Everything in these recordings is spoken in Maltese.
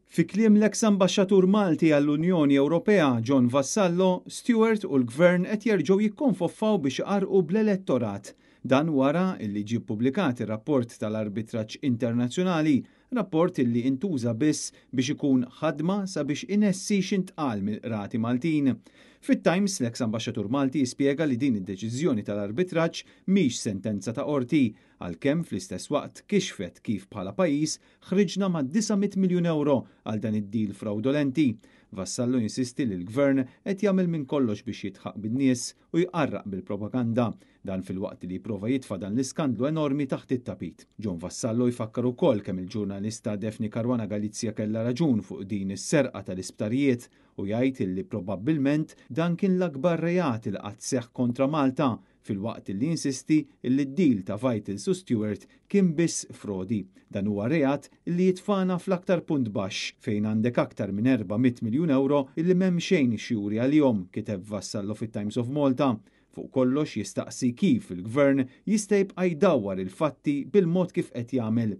Fi kliem l-eks ambaxxatur Malti għall-Unjoni Ewropea John Vassallo, Steward u l-Gvern qed jerġgħu jikkonfoffaw biex iqarrqu bl-elettorat. Dan wara illi ġie ppubblikat ir-rapport tal-arbitraġġ internazzjonali, rapport illi intuża biss biex ikun ħadma sabiex inessi x'intqal mill-qrati Maltin. Fit-Times, l-eks ambaxxatur Malti jispjega li din id-deċiżjoni tal-arbitraġġ mhix sentenza ta' qorti, għalkemm fl-istess waqt kixfet kif bħala pajjiż ħriġna ma' 900 miljun euro għal dan id-deal fraudolenti. Vassallo jinsisti li l-Gvern qed jagħmel minn kollox biex jidħaq bin-nies u jqarraq bil-propaganda, dan filwaqt li jipprova jitfa' dan l-iskandlu enormi taħt it-tapit. John Vassallo jfakkar ukoll kemm il-ġurnalista Daphne Caruana Galizia kellha raġun fuq din is-serqa tal-isptarijiet u jgħid illi probabbilment dan kien l-akbar reat li qatt seħħ kontra Malta, filwaqt li jinsisti illi d-deal ta' Vitals u Steward kien biss frodi. Dan huwa reat li jitfana fl-aktar punt baxx fejn għandek aktar minn 400 miljun euro illi m'hemm xejn x'juri għalihom, kiteb Vassallo fit-Times of Malta. Fuq kollox jistaqsi kif il-Gvern jista' jibqa' jdawwar il-fatti bil-mod kif qed jagħmel.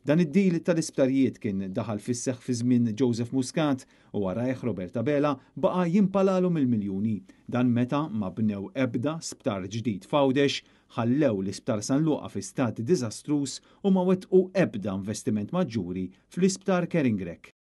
Dan id-deal tal-isptarijiet kien daħal fis-seħħ fi żmien Joseph Muscat u warajh Robert Abela baqa' jimpalalu mill-miljuni. Dan meta ma bnew ebda sptar ġdid f'Għawdex, ħallew l-isptar San Luqa fi stat diżastruż u ma wettqu ebda investiment maġġuri fl-isptar Karin Grech.